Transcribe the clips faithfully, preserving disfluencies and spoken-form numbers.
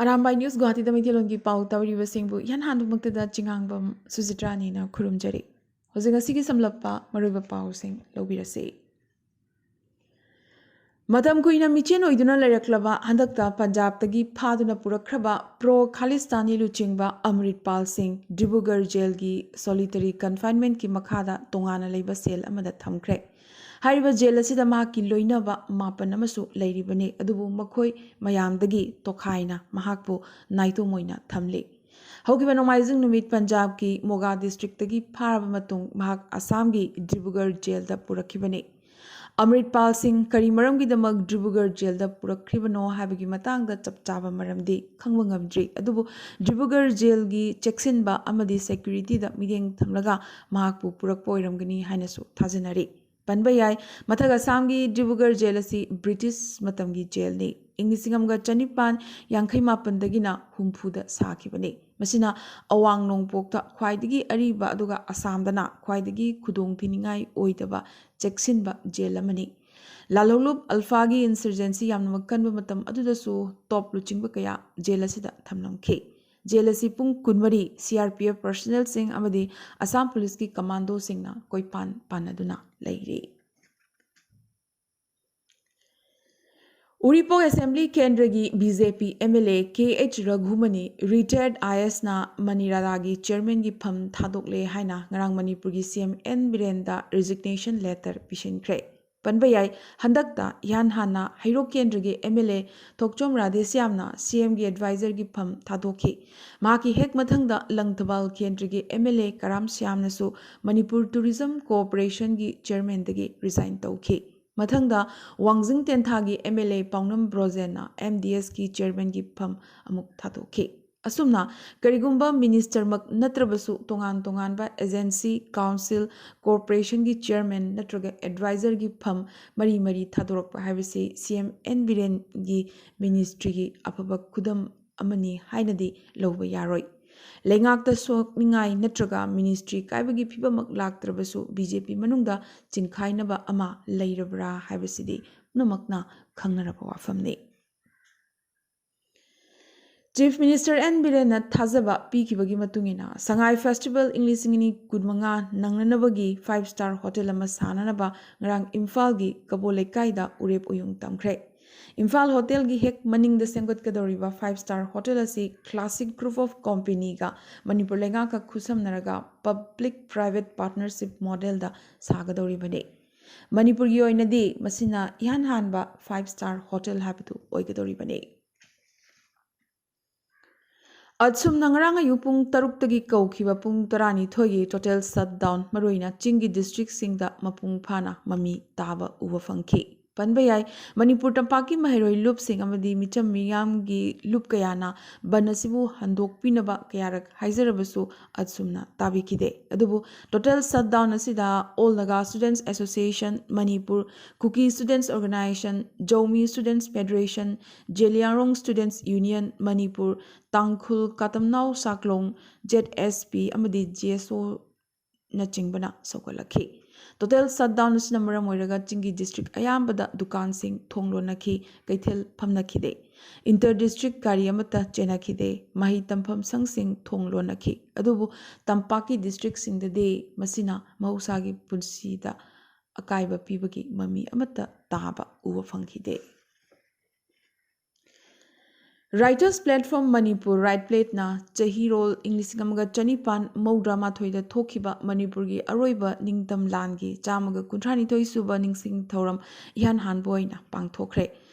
Arambai news ꯒꯨꯋꯥꯍꯥꯇꯤꯗ ꯃꯩꯇꯩꯂꯣꯟꯒꯤ ꯄꯥꯎ ꯇꯧꯔꯤꯕꯁꯤꯡꯕꯨ ꯏꯍꯥꯟ ꯍꯥꯟꯕꯃꯛꯇꯗ ꯆꯤꯉꯥꯡꯕꯝ ꯁꯨꯖꯤꯇ꯭ꯔꯥꯅꯤꯅ ꯈꯨꯔꯨꯝꯖꯔꯤ꯫ ꯍꯧꯖꯤꯛ ꯉꯁꯤꯒꯤ ꯁꯝꯂꯞꯄ ꯃꯔꯨꯑꯣꯏꯕ ꯄꯥꯎꯁꯤꯡ ꯂꯧꯕꯤꯔꯁꯤ꯫ ꯃꯇꯝ ꯀꯨꯏꯅ ꯃꯤꯆꯦꯟ ꯑꯣꯏꯗꯨꯅ ꯂꯩꯔꯛꯂꯕ, ꯍꯟꯗꯛꯇ ꯄꯟꯖꯥꯕꯇꯒꯤ ꯐꯥꯗꯨꯅ ꯄꯨꯔꯛꯈ꯭ꯔꯕ ꯄ꯭ꯔꯣ ꯈꯥꯂꯤꯁꯇꯥꯅꯤ ꯂꯨꯆꯤꯡꯕ ꯑꯃ꯭ꯔꯤꯠꯄꯥꯜ ꯁꯤꯡ ꯗꯤꯕ꯭ꯔꯨꯒꯔ ꯖꯦꯜꯒꯤ ꯁꯣꯂꯤꯇꯔꯤ ꯀꯟꯐꯥꯏꯟꯃꯦꯟꯠꯀꯤ ꯃꯈꯥꯗ ꯇꯣꯉꯥꯟꯅ ꯂꯩꯕ ꯁꯦꯜ ꯑꯃꯗ ꯊꯝꯈ꯭ꯔꯦ꯫ ꯍꯥꯏꯔꯤꯕ ꯖꯦꯜ ꯑꯁꯤꯗ ꯃꯍꯥꯛꯀꯤ ꯂꯣꯏꯅꯕ ꯃꯥꯄꯟ ꯑꯃꯁꯨ ꯂꯩꯔꯤꯕꯅꯤ, ꯑꯗꯨꯕꯨ ꯃꯈꯣꯏ ꯃꯌꯥꯝꯗꯒꯤ ꯇꯣꯈꯥꯏꯅ ꯃꯍꯥꯛꯄꯨ ꯅꯥꯏꯇꯣꯝ ꯑꯣꯏꯅ ꯊꯝꯂꯤ꯫ ꯍꯧꯈꯤꯕ ꯅꯣꯡꯃꯥꯏꯖꯤꯡ ꯅꯨꯃꯤꯠ ꯄꯟꯖꯥꯕꯀꯤ ꯃꯣꯒꯥ ꯗꯤꯁꯇ꯭ꯔꯤꯛꯇꯒꯤ ꯐꯥꯔꯕ ꯃꯇꯨꯡ ꯃꯍꯥꯛ ꯑꯁꯥꯝꯒꯤ ꯗꯤꯕ꯭ꯔꯨꯒꯔ ꯖꯦꯜꯗ ꯄꯨꯔꯛꯈꯤꯕꯅꯤ꯫ ꯑꯃ꯭ꯔꯤꯠꯄꯥꯜ ꯁꯤꯡ ꯀꯔꯤ ꯃꯔꯝꯒꯤꯗꯃꯛ ꯗꯤꯕ꯭ꯔꯨꯒꯔ ꯖꯦꯜꯗ ꯄꯨꯔꯛꯈ꯭ꯔꯤꯕꯅꯣ ꯍꯥꯏꯕꯒꯤ ꯃꯇꯥꯡꯗ ꯆꯞ ꯆꯥꯕ ꯃꯔꯝꯗꯤ ꯈꯪꯕ ꯉꯝꯗ꯭ꯔꯤ, ꯑꯗꯨꯕꯨ ꯗꯤꯕ꯭ꯔꯨꯒꯔ ꯖꯦꯜꯒꯤ ꯆꯦꯛꯁꯤꯟꯕ ꯑꯃꯗꯤ ꯁꯦꯀ꯭ꯌꯨꯔꯤꯇꯤꯗ ꯃꯤꯠꯌꯦꯡ ꯊꯝꯂꯒ ꯃꯍꯥꯛꯄꯨ ꯄꯨꯔꯛꯄ ꯑꯣꯏꯔꯝꯒꯅꯤ ꯍꯥꯏꯅꯁꯨ ꯊꯥꯖꯅꯔꯤ꯫ ꯄꯟꯕ ꯌꯥꯏ, ꯃꯊꯛ ꯑꯁꯥꯝꯒꯤ ꯗꯤꯕ꯭ꯔꯨꯒꯔ ꯖꯦꯜ ꯑꯁꯤ ꯕ꯭ꯔꯤꯇꯤꯁ ꯃꯇꯝꯒꯤ ꯖꯦꯜꯅꯤ꯫ ꯏꯪ ꯂꯤꯁꯤꯡ ꯑꯃꯒ ꯆꯅꯤꯄꯥꯟ ꯌꯥꯡꯈꯩ ꯃꯥꯄꯟꯗꯒꯤꯅ ꯍꯨꯝꯐꯨꯗ ꯁꯥꯈꯤꯕꯅꯤ꯫ ꯃꯁꯤꯅ ꯑꯋꯥꯡ ꯅꯣꯡꯄꯣꯛꯇ ꯈ꯭ꯋꯥꯏꯗꯒꯤ ꯑꯔꯤꯕ ꯑꯗꯨꯒ ꯑꯁꯥꯝꯗꯅ ꯈ꯭ꯋꯥꯏꯗꯒꯤ ꯈꯨꯗꯣꯡꯊꯤꯅꯤꯡꯉꯥꯏ ꯑꯣꯏꯗꯕ ꯆꯦꯛꯁꯤꯟꯕ ꯖꯦꯜ ꯑꯃꯅꯤ꯫ ꯂꯥꯜꯍꯧꯂꯨꯞ ꯑꯜꯐꯥꯒꯤ ꯏꯟꯁꯔꯖꯦꯟꯁꯤ ꯌꯥꯝꯅꯃꯛ ꯀꯟꯕ ꯃꯇꯝ ꯑꯗꯨꯗꯁꯨ ꯇꯣꯞ ꯂꯨꯆꯤꯡꯕ ꯀꯌꯥ ꯖꯦꯜ ꯑꯁꯤꯗ ꯊꯝꯂꯝꯈꯤ꯫ ꯖꯦꯜ ꯑꯁꯤ ꯄꯨꯡ ꯀꯨꯟꯃꯔꯤ ꯁꯤ ꯑꯥꯔ ꯄꯤ ꯑꯦꯐ ꯄꯔꯁꯅꯦꯜꯁꯤꯡ ꯑꯃꯗꯤ ꯑꯁꯥꯝ ꯄꯨꯂꯤꯁꯀꯤ ꯀꯃꯥꯟꯗꯣꯁꯤꯡꯅ ꯀꯣꯏꯄꯥꯟ ꯄꯥꯟꯅꯗꯨꯅ ꯂꯩꯔꯤ꯫ ꯎꯔꯤꯄꯣꯛ ꯑꯦꯁꯦꯝꯕ꯭ꯂꯤ ꯀꯦꯟꯗ꯭ꯔꯒꯤ B J P M L A K H Raghumani, ꯔꯤꯇꯥꯌꯔꯗ ꯑꯥꯏ ꯑꯦꯁꯅ ꯃꯅꯤ ꯔꯥꯗꯥꯒꯤ ꯆꯤꯌꯔꯃꯦꯟꯒꯤ ꯐꯝ ꯊꯥꯗꯣꯛꯂꯦ ꯍꯥꯏꯅ ꯉꯔꯥꯡ ꯃꯅꯤꯄꯨꯔꯒꯤ ꯁꯤ ꯑꯦꯝ ꯑꯦꯟ ꯕꯤꯔꯦꯟꯗ ꯔꯤꯖꯤꯒꯅꯦꯁꯟ ꯂꯦꯇꯔ ꯄꯤꯁꯤꯟꯈ꯭ꯔꯦ꯫ ꯄꯟꯕ ꯌꯥꯏ, ꯍꯟꯗꯛꯇ ꯏꯍꯥꯟ ꯍꯥꯟꯅ ꯍꯩꯔꯣꯛ ꯀꯦꯟꯗ꯭ꯔꯒꯤ ꯑꯦꯝ ꯑꯦꯜ ꯑꯦ ꯊꯣꯛꯆꯣꯝ ꯔꯥꯙꯦꯁ꯭ꯌꯥꯝꯅ ꯁꯤ ꯑꯦꯝꯒꯤ ꯑꯦꯗꯚꯥꯏꯖꯔꯒꯤ ꯐꯝ ꯊꯥꯗꯣꯛꯈꯤ꯫ ꯃꯍꯥꯛꯀꯤ ꯍꯦꯛ ꯃꯊꯪꯗ ꯂꯪꯊꯕꯥꯜ ꯀꯦꯟꯗ꯭ꯔꯒꯤ ꯑꯦꯝ ꯑꯦꯜ ꯑꯦ ꯀꯔꯥꯝ ꯁ꯭ꯌꯥꯝꯅꯁꯨ ꯃꯅꯤꯄꯨꯔ ꯇꯨꯔꯤꯖꯝ ꯀꯣꯑꯣꯄꯔꯦꯁꯟꯒꯤ ꯆꯤꯌꯔꯃꯦꯟꯗꯒꯤ ꯔꯤꯖꯥꯏꯟ ꯇꯧꯈꯤ꯫ ꯃꯊꯪꯗ ꯋꯥꯡꯖꯤꯡ ꯇꯦꯟꯊꯥꯒꯤ ꯑꯦꯝ ꯑꯦꯜ ꯑꯦ ꯄꯥꯎꯅꯝ ꯕ꯭ꯔꯣꯖꯦꯟꯅ ꯑꯦꯝ ꯗꯤ ꯑꯦꯁꯀꯤ ꯆꯤꯌꯔꯃꯦꯟꯒꯤ ꯐꯝ ꯑꯃꯨꯛ ꯊꯥꯗꯣꯛꯈꯤ꯫ ꯑꯁꯨꯝꯅ ꯀꯔꯤꯒꯨꯝꯕ ꯃꯤꯅꯤꯁꯇꯔꯃꯛ ꯅꯠꯇ꯭ꯔꯕꯁꯨ ꯇꯣꯉꯥꯟ ꯇꯣꯉꯥꯟꯕ ꯑꯦꯖꯦꯟꯁꯤ, ꯀꯥꯎꯟꯁꯤꯜ, ꯀꯣꯔꯄꯣꯔꯦꯁꯟꯒꯤ ꯆꯤꯌꯔꯃꯦꯟ ꯅꯠꯇ꯭ꯔꯒ ꯑꯦꯗꯚꯥꯏꯖꯔꯒꯤ ꯐꯝ ꯃꯔꯤ ꯃꯔꯤ ꯊꯥꯗꯣꯔꯛꯄ ꯍꯥꯏꯕꯁꯤ ꯁꯤ ꯑꯦꯝ ꯑꯦꯟ ꯕꯤꯔꯦꯟꯒꯤ ꯃꯤꯅꯤꯁꯇ꯭ꯔꯤꯒꯤ ꯑꯐꯕ ꯈꯨꯗꯝ ꯑꯃꯅꯤ ꯍꯥꯏꯅꯗꯤ ꯂꯧꯕ ꯌꯥꯔꯣꯏ꯫ ꯂꯩꯉꯥꯛꯇ ꯁꯣꯛꯅꯤꯡꯉꯥꯏ ꯅꯠꯇ꯭ꯔꯒ ꯃꯤꯅꯤꯁꯇ꯭ꯔꯤ ꯀꯥꯏꯕꯒꯤ ꯐꯤꯕꯝꯃꯛ ꯂꯥꯛꯇ꯭ꯔꯕꯁꯨ ꯕꯤ ꯖꯦ ꯄꯤ ꯃꯅꯨꯡꯗ ꯆꯤꯡꯈꯥꯏꯅꯕ ꯑꯃ ꯂꯩꯔꯕ꯭ꯔꯥ ꯍꯥꯏꯕꯁꯤꯗꯤ ꯄꯨꯝꯅꯃꯛꯅ ꯈꯪꯅꯔꯕ ꯋꯥꯐꯝꯅꯤ꯫ ꯆꯤꯐ ꯃꯤꯅꯤꯁꯇꯔ ꯑꯦꯟ ꯕꯤꯔꯦꯟꯅ ꯊꯥꯖꯕ ꯄꯤꯈꯤꯕꯒꯤ ꯃꯇꯨꯡ ꯏꯟꯅ, ꯁꯉꯥꯏ ꯐꯦꯁꯇꯤꯚꯦꯜ ꯏꯪ ꯂꯤꯁꯤꯡ ꯑꯅꯤ ꯀꯨꯟꯃꯉꯥ ꯅꯪꯅꯅꯕꯒꯤ ꯐꯥꯏꯚ ꯁ꯭ꯇꯥꯔ ꯍꯣꯇꯦꯜ ꯑꯃ ꯁꯥꯅꯅꯕ ꯉꯔꯥꯡ ꯏꯝꯐꯥꯜꯒꯤ ꯀꯕꯣ ꯂꯩꯀꯥꯏꯗ ꯎꯔꯦꯞ ꯎꯌꯨꯡ ꯇꯝꯈ꯭ꯔꯦ꯫ ꯏꯝꯐꯥꯜ ꯍꯣꯇꯦꯜꯒꯤ ꯍꯦꯛ ꯃꯅꯤꯡꯗ ꯁꯦꯝꯒꯠꯀꯗꯧꯔꯤꯕ ꯐꯥꯏꯚ ꯁ꯭ꯇꯥꯔ ꯍꯣꯇꯦꯜ ꯑꯁꯤ ꯀ꯭ꯂꯥꯁꯤꯛ ꯒ꯭ꯔꯨꯞ ꯑꯣꯐ ꯀꯣꯝꯄꯦꯅꯤꯒ ꯃꯅꯤꯄꯨꯔ ꯂꯩꯉꯥꯛꯀ ꯈꯨꯠꯁꯝꯅꯔꯒ ꯄꯕ꯭ꯂꯤꯛ ꯄ꯭ꯔꯥꯏꯚꯦꯠ ꯄꯥꯔꯠꯅꯔꯁꯤꯞ ꯃꯣꯗꯦꯜꯗ ꯁꯥꯒꯗꯧꯔꯤꯕꯅꯤ꯫ ꯃꯅꯤꯄꯨꯔꯒꯤ ꯑꯣꯏꯅꯗꯤ ꯃꯁꯤꯅ ꯏꯍꯥꯟ ꯍꯥꯟꯕ ꯐꯥꯏꯚ ꯁ꯭ꯇꯥꯔ ꯍꯣꯇꯦꯜ ꯍꯥꯏꯕꯗꯨ ꯑꯣꯏꯒꯗꯧꯔꯤꯕꯅꯤ꯫ ꯑꯁꯨꯝꯅ ꯉꯔꯥꯡ ꯑꯌꯨꯛ ꯄꯨꯡ ꯇꯔꯨꯛꯇꯒꯤ ꯀꯧꯈꯤꯕ ꯄꯨꯡ ꯇꯔꯥꯅꯤꯊꯣꯏꯒꯤ ꯇꯣꯇꯦꯜ ꯁꯠ ꯗꯥꯎꯟ, ꯃꯔꯨꯑꯣꯏꯅ ꯆꯤꯡꯒꯤ ꯗꯤꯁꯇ꯭ꯔꯤꯛꯁꯤꯡꯗ ꯃꯄꯨꯡ ꯐꯥꯅ ꯃꯃꯤ ꯇꯥꯕ ꯎꯕ ꯐꯪꯈꯤ꯫ ꯄꯟꯕ ꯌꯥꯏ, ꯃꯅꯤꯄꯨꯔ ꯇꯝꯄꯥꯛꯀꯤ ꯃꯍꯩꯔꯣꯏ ꯂꯨꯞꯁꯤꯡ ꯑꯃꯗꯤ ꯃꯤꯆꯝ ꯃꯤꯌꯥꯝꯒꯤ ꯂꯨꯞ ꯀꯌꯥꯅ ꯕꯟ ꯑꯁꯤꯕꯨ ꯍꯟꯗꯣꯛꯄꯤꯅꯕ ꯀꯌꯥꯔꯛ ꯍꯥꯏꯖꯔꯕꯁꯨ ꯑꯁꯨꯝꯅ ꯇꯥꯕꯤꯈꯤꯗꯦ꯫ ꯑꯗꯨꯕꯨ ꯇꯣꯇꯦꯜ ꯁꯠ ꯗꯥꯎꯟ ꯑꯁꯤꯗ All Naga Students Association Manipur, Kuki Students Organization, Zomi Students Federation, Zeliangrong Students Union Manipur, ꯇꯥꯡꯈꯨꯜ ꯀꯥꯇꯝꯅꯥꯎ ꯁꯥꯛꯂꯣꯡ, ꯖꯦꯠ ꯑꯦꯁ ꯄꯤ ꯑꯃꯗꯤ ꯖꯤ ꯑꯦꯁ ꯑꯣ ꯅꯆꯤꯡꯕꯅ ꯁꯧꯒꯠꯂꯛꯈꯤ꯫ ꯇꯣꯇꯦꯜ ꯁꯠ ꯗꯥꯎꯟ ꯑꯁꯤꯅ ꯃꯔꯝ ꯑꯣꯏꯔꯒ ꯆꯤꯡꯒꯤ ꯗꯤꯁꯇ꯭ꯔꯤꯛ ꯑꯌꯥꯝꯕꯗ ꯗꯨꯀꯥꯟꯁꯤꯡ ꯊꯣꯡ ꯂꯣꯟꯅꯈꯤ, ꯀꯩꯊꯦꯜ ꯐꯝꯅꯈꯤꯗꯦ꯫ ꯏꯟꯇꯔ ꯗꯤꯁꯇ꯭ꯔꯤꯛ ꯒꯥꯔꯤ ꯑꯃꯠꯇ ꯆꯦꯟꯅꯈꯤꯗꯦ꯫ ꯃꯍꯩ ꯇꯝꯐꯝ ꯁꯪꯁꯤꯡ ꯊꯣꯡ ꯂꯣꯟꯅꯈꯤ꯫ ꯑꯗꯨꯕꯨ ꯇꯝꯄꯥꯛꯀꯤ ꯗꯤꯁꯇ꯭ꯔꯤꯛꯁꯤꯡꯗꯗꯤ ꯃꯁꯤꯅ ꯃꯍꯧꯁꯥꯒꯤ ꯄꯨꯟꯁꯤꯗ ꯑꯀꯥꯏꯕ ꯄꯤꯕꯒꯤ ꯃꯃꯤ ꯑꯃꯠꯇ ꯇꯥꯕ ꯎꯕ ꯐꯪꯈꯤꯗꯦ꯫ ꯔꯥꯏꯇꯔꯁ ꯄ꯭ꯂꯦꯠꯐꯣꯝ ꯃꯅꯤꯄꯨꯔ, ꯔꯥꯏꯠ ꯄ꯭ꯂꯦꯠꯅ ꯆꯍꯤꯔꯣꯜ ꯏꯪ ꯂꯤꯁꯤꯡ ꯑꯃꯒ ꯆꯅꯤꯄꯥꯟ ꯃꯧꯗ꯭ꯔꯥ ꯃꯥꯊꯣꯏꯗ ꯊꯣꯛꯈꯤꯕ ꯃꯅꯤꯄꯨꯔꯒꯤ ꯑꯔꯣꯏꯕ ꯅꯤꯡꯇꯝ ꯂꯥꯟꯒꯤ ꯆꯥꯝꯃꯒ ꯀꯨꯟꯊ꯭ꯔꯥꯅꯤꯊꯣꯏ ꯁꯨꯕ ꯅꯤꯡꯁꯤꯡ ꯊꯧꯔꯝ ꯏꯍꯥꯟ ꯍꯥꯟꯕ ꯑꯣꯏꯅ ꯄꯥꯡꯊꯣꯛꯈ꯭ꯔꯦ꯫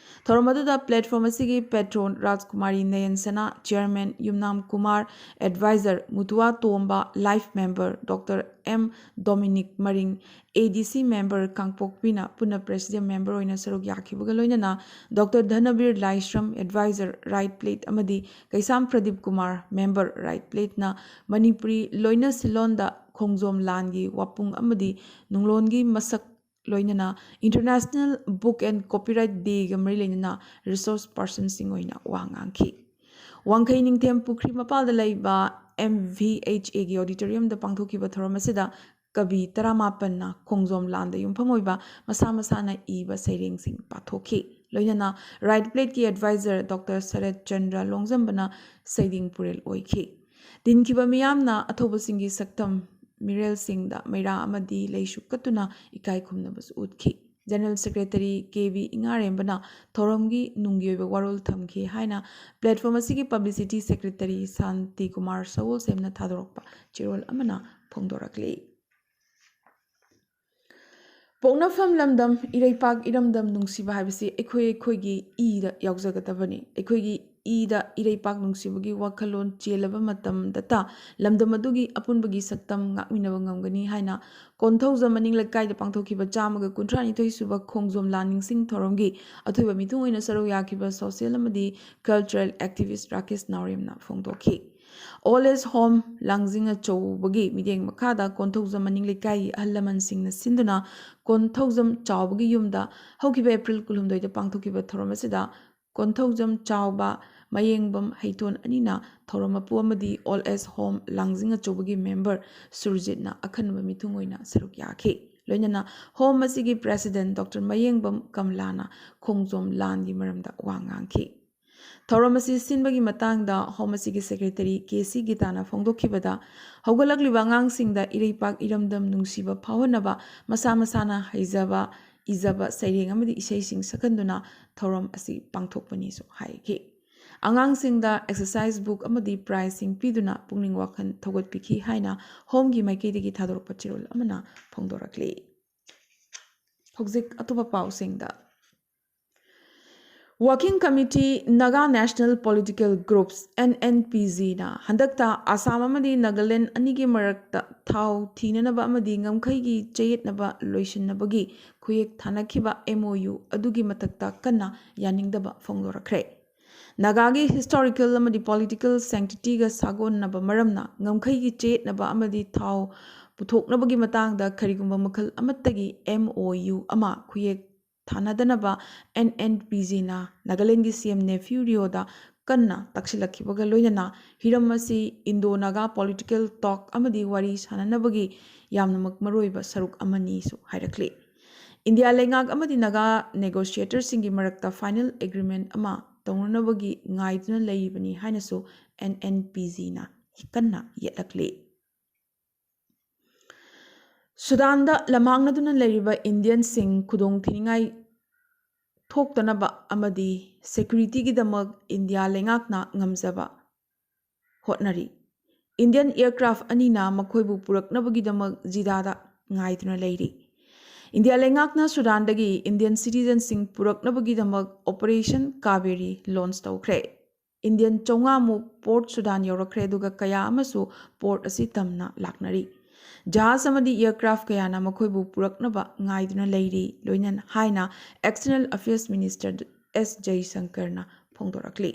ꯊꯧꯔꯝ ꯑꯗꯨꯗ ꯄ꯭ꯂꯦꯠꯐꯣꯝ ꯑꯁꯤꯒꯤ ꯄꯦꯇ꯭ꯔꯣꯟ ꯔꯥꯖꯀꯨꯃꯥꯔꯤ ꯅꯌꯟ ꯁꯅꯥ, ꯆꯤꯌꯔꯃꯦꯟ ꯌꯨꯝꯅꯥꯝ ꯀꯨꯃꯥꯔ, ꯑꯦꯗꯚꯥꯏꯖꯔ ꯃꯨꯇꯨꯋꯥ ꯇꯣꯝꯕ, ꯂꯥꯏꯐ ꯃꯦꯝꯕꯔ ꯗꯣꯛꯇꯔ ꯑꯦꯝ ꯗꯣꯃꯤꯅꯤꯛ ꯃꯔꯤꯡ, ꯑꯦ ꯗꯤ ꯁꯤ ꯃꯦꯝꯕꯔ ꯀꯥꯡꯄꯣꯛꯄꯤꯅ ꯄꯨꯟꯅ ꯄ꯭ꯔꯦꯁꯤꯗꯦꯟ ꯃꯦꯝꯕꯔ ꯑꯣꯏꯅ ꯁꯔꯨꯛ ꯌꯥꯈꯤꯕꯒ ꯂꯣꯏꯅꯅ ꯗꯣꯛꯇꯔ ꯙꯅꯕꯤꯔ ꯂꯥꯏꯁ꯭ꯔꯝ, ꯑꯦꯗꯚꯥꯏꯖꯔ ꯔꯥꯏꯠ ꯄ꯭ꯂꯦꯠ ꯑꯃꯗꯤ ꯀꯩꯁꯥꯝ ꯄ꯭ꯔꯗꯤꯞ ꯀꯨꯃꯥꯔ, ꯃꯦꯝꯕꯔ ꯔꯥꯏꯠ ꯄ꯭ꯂꯦꯠꯅ ꯃꯅꯤꯄꯨꯔꯤ ꯂꯣꯏꯅ ꯁꯤꯂꯣꯟꯗ ꯈꯣꯡꯖꯣꯝ ꯂꯥꯟꯒꯤ ꯋꯥꯄꯨꯡ ꯑꯃꯗꯤ ꯅꯨꯡꯂꯣꯟꯒꯤ ꯃꯁꯛ ꯂꯣꯏꯅꯅ International Book and Copyright Dayꯒ ꯃꯔꯤ ꯂꯩꯅꯅ ꯔꯤꯁꯣꯔꯁ ꯄꯥꯔꯁꯟꯁꯤꯡ ꯑꯣꯏꯅ ꯋꯥ ꯉꯥꯡꯈꯤ꯫ ꯋꯥꯡꯈꯩ ꯅꯤꯡꯊꯦꯝ ꯄꯨꯈ꯭ꯔꯤ ꯃꯄꯥꯜꯗ ꯂꯩꯕ ꯑꯦꯝ ꯚꯤ ꯑꯩꯆ ꯑꯦꯒꯤ ꯑꯣꯗꯤꯇꯣꯔꯤꯌꯝꯗ ꯄꯥꯡꯊꯣꯛꯈꯤꯕ ꯊꯧꯔꯝ ꯑꯁꯤꯗ ꯀꯕꯤ ꯇꯔꯥꯃꯥꯄꯟꯅ ꯈꯣꯡꯖꯣꯝ ꯂꯥꯟꯗ ꯌꯨꯝꯐꯝ ꯑꯣꯏꯕ ꯃꯁꯥ ꯃꯁꯥꯅ ꯏꯕ ꯁꯩꯔꯦꯡꯁꯤꯡ ꯄꯥꯊꯣꯛꯈꯤ꯫ ꯂꯣꯏꯅꯅ ꯔꯥꯏꯠ ꯄ꯭ꯂꯦꯠꯀꯤ ꯑꯦꯗꯚꯥꯏꯖꯔ ꯗꯣꯛꯇꯔ ꯁꯔꯠ ꯆꯟꯗ꯭ꯔ ꯂꯣꯡꯖꯝꯕꯅ ꯁꯩꯗꯤꯡ ꯄꯨꯔꯦꯜ ꯑꯣꯏꯈꯤ꯫ ꯇꯤꯟꯈꯤꯕ ꯃꯤꯌꯥꯝꯅ ꯑꯊꯧꯕꯁꯤꯡꯒꯤ ꯁꯛꯇꯝ ꯃꯤꯔꯦꯜꯁꯤꯡꯗ ꯃꯩꯔꯥ ꯑꯃꯗꯤ ꯂꯩꯁꯨ ꯀꯠꯇꯨꯅ ꯏꯀꯥꯏ ꯈꯨꯝꯅꯕꯁꯨ ꯎꯠꯈꯤ꯫ ꯖꯦꯅꯔꯦꯜ ꯁꯦꯀ꯭ꯔꯦꯇꯔꯤ ꯀꯦ ꯕꯤ ꯏꯉꯥꯔꯦꯝꯕꯅ ꯊꯧꯔꯝꯒꯤ ꯅꯨꯡꯒꯤ ꯑꯣꯏꯕ ꯋꯥꯔꯣꯜ ꯊꯝꯈꯤ ꯍꯥꯏꯅ ꯄ꯭ꯂꯦꯠꯐꯣꯝ ꯑꯁꯤꯒꯤ ꯄꯕ꯭ꯂꯤꯁꯤꯇꯤ ꯁꯦꯀ꯭ꯔꯦꯇꯔꯤ ꯁꯥꯟꯇꯤ ꯀꯨꯃꯥꯔ ꯁꯒꯣꯜꯁꯦꯝꯅ ꯊꯥꯗꯣꯔꯛꯄ ꯆꯦꯔꯣꯜ ꯑꯃꯅ ꯐꯣꯡꯗꯣꯔꯛꯂꯤ꯫ ꯄꯣꯛꯅꯐꯝ ꯂꯝꯗꯝ, ꯏꯔꯩꯄꯥꯛ ꯏꯔꯝꯗꯝ ꯅꯨꯡꯁꯤꯕ ꯍꯥꯏꯕꯁꯤ ꯑꯩꯈꯣꯏ ꯑꯩꯈꯣꯏꯒꯤ ꯏꯗ ꯌꯥꯎꯖꯒꯗꯕꯅꯤ꯫ ꯑꯩꯈꯣꯏꯒꯤ ꯏꯗ ꯏꯔꯩꯄꯥꯛ ꯅꯨꯡꯁꯤꯕꯒꯤ ꯋꯥꯈꯜꯂꯣꯟ ꯆꯦꯜꯂꯕ ꯃꯇꯝꯗꯇ ꯂꯝꯗꯝ ꯑꯗꯨꯒꯤ ꯑꯄꯨꯟꯕꯒꯤ ꯁꯛꯇꯝ ꯉꯥꯛꯃꯤꯟꯅꯕ ꯉꯝꯒꯅꯤ ꯍꯥꯏꯅ ꯀꯣꯟꯊꯧꯖꯝ ꯃꯅꯤꯡ ꯂꯩꯀꯥꯏꯗ ꯄꯥꯡꯊꯣꯛꯈꯤꯕ ꯆꯥꯝꯃꯒ ꯀꯨꯟꯊ꯭ꯔꯥ ꯅꯤꯊꯣꯏ ꯁꯨꯕ ꯈꯣꯡꯖꯣꯝ ꯂꯥꯟ ꯅꯤꯡꯁꯤꯡ ꯊꯧꯔꯝꯒꯤ ꯑꯊꯣꯏꯕ ꯃꯤꯊꯨꯡ ꯑꯣꯏꯅ ꯁꯔꯨꯛ ꯌꯥꯈꯤꯕ ꯁꯣꯁꯤꯌꯦꯜ ꯑꯃꯗꯤ ꯀꯜꯆꯔꯦꯜ ꯑꯦꯛꯇꯤꯚꯤꯁ ꯔꯥꯀꯦꯁ ꯅꯥꯎꯔꯦꯝꯅ ꯐꯣꯡꯗꯣꯛꯈꯤ꯫ ꯑꯣꯜ ꯑꯦꯖ ꯍꯣꯝ ꯂꯥꯡꯖꯤꯡ ꯑꯆꯧꯕꯒꯤ ꯃꯤꯠꯌꯦꯡ ꯃꯈꯥꯗ ꯀꯣꯟꯊꯧꯖꯝ ꯃꯅꯤꯡ ꯂꯩꯀꯥꯏꯒꯤ ꯑꯍꯜ ꯂꯃꯟꯁꯤꯡꯅ ꯁꯤꯟꯗꯨꯅ ꯀꯣꯟꯊꯧꯖꯝ ꯆꯥꯎꯕꯒꯤ ꯌꯨꯝꯗ ꯍꯧꯈꯤꯕ ꯑꯦꯄ꯭ꯔꯤꯜ ꯀꯨꯟꯍꯨꯝꯗꯣꯏꯗ ꯄꯥꯡꯊꯣꯛꯈꯤꯕ ꯊꯧꯔꯝ ꯑꯁꯤꯗ ꯀꯣꯟꯊꯧꯖꯝ ꯆꯥꯎꯕ, ꯃꯌꯦꯡꯕꯝ ꯍꯩꯇꯣꯟ ꯑꯅꯤꯅ ꯊꯧꯔꯝ ꯃꯄꯨ ꯑꯃꯗꯤ ꯑꯣꯜ ꯑꯦꯖ ꯍꯣꯝ ꯂꯥꯡꯖꯤꯡ ꯑꯆꯧꯕꯒꯤ ꯃꯦꯝꯕꯔ ꯁꯨꯔꯖꯤꯠꯅ ꯑꯈꯟꯅꯕ ꯃꯤꯊꯨꯡ ꯑꯣꯏꯅ ꯁꯔꯨꯛ ꯌꯥꯈꯤ꯫ ꯂꯣꯏꯅꯅ ꯍꯣꯝ ꯑꯁꯤꯒꯤ ꯄ꯭ꯔꯦꯁꯤꯗꯦꯟ ꯗꯣꯛꯇꯔ ꯃꯌꯦꯡꯕꯝ ꯀꯃꯂꯥꯅ ꯈꯣꯡꯖꯣꯝ ꯂꯥꯟꯒꯤ ꯃꯔꯝꯗ ꯋꯥ ꯉꯥꯡꯈꯤ꯫ ꯊꯧꯔꯝ ꯑꯁꯤ ꯁꯤꯟꯕꯒꯤ ꯃꯇꯥꯡꯗ ꯍꯣꯝ ꯑꯁꯤꯒꯤ ꯁꯦꯀ꯭ꯔꯦꯇꯔꯤ ꯀꯦ ꯁꯤ ꯒꯤꯇꯥꯅ ꯐꯣꯡꯗꯣꯛꯈꯤꯕꯗ, ꯍꯧꯒꯠꯂꯛꯂꯤꯕ ꯑꯉꯥꯡꯁꯤꯡꯗ ꯏꯔꯩꯄꯥꯛ ꯏꯔꯝꯗꯝ ꯅꯨꯡꯁꯤꯕ ꯐꯥꯎꯍꯟꯅꯕ ꯃꯁꯥ ꯃꯁꯥꯅ ꯍꯩꯖꯕ, ꯏꯖꯕ, ꯁꯩꯔꯦꯡ ꯑꯃꯗꯤ ꯏꯁꯩꯁꯤꯡ ꯁꯛꯍꯟꯗꯨꯅ ꯊꯧꯔꯝ ꯑꯁꯤ ꯄꯥꯡꯊꯣꯛꯄꯅꯤꯁꯨ ꯍꯥꯏꯈꯤ꯫ ꯑꯉꯥꯡꯁꯤꯡꯗ ꯑꯦꯛꯁꯔꯁꯥꯏꯖ ꯕꯨꯛ ꯑꯃꯗꯤ ꯄ꯭ꯔꯥꯏꯖꯁꯤꯡ ꯄꯤꯗꯨꯅ ꯄꯨꯛꯅꯤꯡ ꯋꯥꯈꯜ ꯊꯧꯒꯠꯄꯤꯈꯤ ꯍꯥꯏꯅ ꯍꯣꯝꯒꯤ ꯃꯥꯏꯀꯩꯗꯒꯤ ꯊꯥꯗꯣꯔꯛꯄ ꯆꯦꯔꯣꯜ ꯑꯃꯅ ꯐꯣꯡꯗꯣꯔꯛꯂꯤ꯫ ꯍꯧꯖꯤꯛ ꯑꯇꯣꯞꯄ ꯄꯥꯎꯁꯤꯡꯗ꯫ Working Committee Naga National Political Groups, N N P G ꯅ ꯍꯟꯗꯛꯇ ꯑꯁꯥꯝ ꯑꯃꯗꯤ ꯅꯥꯒꯥꯂꯦꯟ ꯑꯅꯤꯒꯤ ꯃꯔꯛꯇ ꯊꯥꯎ ꯊꯤꯅꯅꯕ ꯑꯃꯗꯤ ꯉꯝꯈꯩꯒꯤ ꯆꯌꯦꯠꯅꯕ ꯂꯣꯏꯁꯤꯟꯅꯕꯒꯤ ꯈꯨꯌꯦꯛ ꯊꯥꯅꯈꯤꯕ M O U ꯑꯗꯨꯒꯤ ꯃꯊꯛꯇ ꯀꯟꯅ ꯌꯥꯅꯤꯡꯗꯕ ꯐꯣꯡꯗꯣꯔꯛꯈ꯭ꯔꯦ꯫ ꯅꯥꯒꯥꯒꯤ ꯍꯤꯁꯇꯣꯔꯤꯀꯦꯜ ꯑꯃꯗꯤ ꯄꯣꯂꯤꯇꯤꯀꯦꯜ ꯁꯦꯡꯇꯤꯇꯤꯒ ꯁꯥꯒꯣꯟꯅꯕ ꯃꯔꯝꯅ ꯉꯝꯈꯩꯒꯤ ꯆꯌꯦꯠꯅꯕ ꯑꯃꯗꯤ ꯊꯥꯎ ꯄꯨꯊꯣꯛꯅꯕꯒꯤ ꯃꯇꯥꯡꯗ ꯀꯔꯤꯒꯨꯝꯕ ꯃꯈꯜ ꯑꯃꯠꯇꯒꯤ M O U ꯑꯃ ꯈꯨꯌꯦꯛ ꯊꯥꯅꯗꯅꯕ N N P G ꯅ ꯅꯥꯒꯥꯂꯦꯟꯒꯤ C M ꯅꯦꯐ꯭ꯌꯨ ꯔꯤꯑꯣꯗ ꯀꯟꯅ ꯇꯛꯁꯤꯜꯂꯛꯈꯤꯕꯒ ꯂꯣꯏꯅꯅ ꯍꯤꯔꯝ ꯑꯁꯤ ꯏꯟꯗꯣ ꯅꯥꯒꯥ ꯄꯣꯂꯤꯇꯤꯀꯦꯜ ꯇꯣꯛ ꯑꯃꯗꯤ ꯋꯥꯔꯤ ꯁꯥꯅꯅꯕꯒꯤ ꯌꯥꯝꯅꯃꯛ ꯃꯔꯨꯑꯣꯏꯕ ꯁꯔꯨꯛ ꯑꯃꯅꯤꯁꯨ ꯍꯥꯏꯔꯛꯂꯤ꯫ ꯏꯟꯗꯤꯌꯥ ꯂꯩꯉꯥꯛ ꯑꯃꯗꯤ ꯅꯥꯒꯥ ꯅꯦꯒꯣꯁꯤꯌꯦꯇꯔꯁꯤꯡꯒꯤ ꯃꯔꯛꯇ ꯐꯥꯏꯅꯦꯜ ꯑꯦꯒ꯭ꯔꯤꯃꯦꯟ ꯑꯃ ꯇꯧꯅꯅꯕꯒꯤ ꯉꯥꯏꯗꯨꯅ ꯂꯩꯔꯤꯕꯅꯤ ꯍꯥꯏꯅꯁꯨ ꯑꯦꯟ ꯑꯦꯟ ꯄꯤ ꯖꯤꯅ ꯀꯟꯅ ꯌꯦꯠꯂꯛꯂꯤ꯫ ꯁꯨꯗꯥꯟꯗ ꯂꯝꯃꯥꯡꯅꯗꯨꯅ ꯂꯩꯔꯤꯕ ꯏꯟꯗꯤꯌꯟꯁꯤꯡ ꯈꯨꯗꯣꯡꯊꯤꯅꯤꯡꯉꯥꯏ ꯊꯣꯛꯇꯅꯕ ꯑꯃꯗꯤ ꯁꯦꯀ꯭ꯌꯨꯔꯤꯇꯤꯒꯤꯗꯃꯛ ꯏꯟꯗꯤꯌꯥ ꯂꯩꯉꯥꯛꯅ ꯉꯝꯖꯕ ꯍꯣꯠꯅꯔꯤ꯫ ꯏꯟꯗꯤꯌꯟ ꯑꯦꯌꯔꯀ꯭ꯔꯥꯐ ꯑꯅꯤꯅ ꯃꯈꯣꯏꯕꯨ ꯄꯨꯔꯛꯅꯕꯒꯤꯗꯃꯛ ꯖꯤꯗꯥꯗ ꯉꯥꯏꯗꯨꯅ ꯂꯩꯔꯤ꯫ ꯏꯟꯗꯤꯌꯥ ꯂꯩꯉꯥꯛꯅ ꯁꯨꯗꯥꯟꯗꯒꯤ ꯏꯟꯗꯤꯌꯟ ꯁꯤꯇꯤꯖꯟꯁꯤꯡ ꯄꯨꯔꯛꯅꯕꯒꯤꯗꯃꯛ ꯑꯣꯄꯔꯦꯁꯟ ꯀꯥꯕꯦꯔꯤ ꯂꯣꯟꯆ ꯇꯧꯈ꯭ꯔꯦ꯫ ꯏꯟꯗꯤꯌꯟ ꯆꯥꯝꯃꯉꯥꯃꯨꯛ ꯄꯣꯔꯠ ꯁꯨꯗꯥꯟ ꯌꯧꯔꯛꯈ꯭ꯔꯦ, ꯑꯗꯨꯒ ꯀꯌꯥ ꯑꯃꯁꯨ ꯄꯣꯔꯠ ꯑꯁꯤ ꯇꯝꯅ ꯂꯥꯛꯅꯔꯤ꯫ ꯖꯍꯥꯖ ꯑꯃꯗꯤ ꯑꯦꯌꯔꯀ꯭ꯔꯥꯐ ꯀꯌꯥꯅ ꯃꯈꯣꯏꯕꯨ ꯄꯨꯔꯛꯅꯕ ꯉꯥꯏꯗꯨꯅ ꯂꯩꯔꯤ, ꯂꯣꯏꯅꯅ ꯍꯥꯏꯅ ꯑꯦꯛꯁꯇꯔꯅꯦꯜ ꯑꯐꯤꯌꯔꯁ ꯃꯤꯅꯤꯁꯇꯔ ꯑꯦꯁ ꯖꯌꯁꯪꯀꯔꯅ ꯐꯣꯡꯗꯣꯔꯛꯂꯤ꯫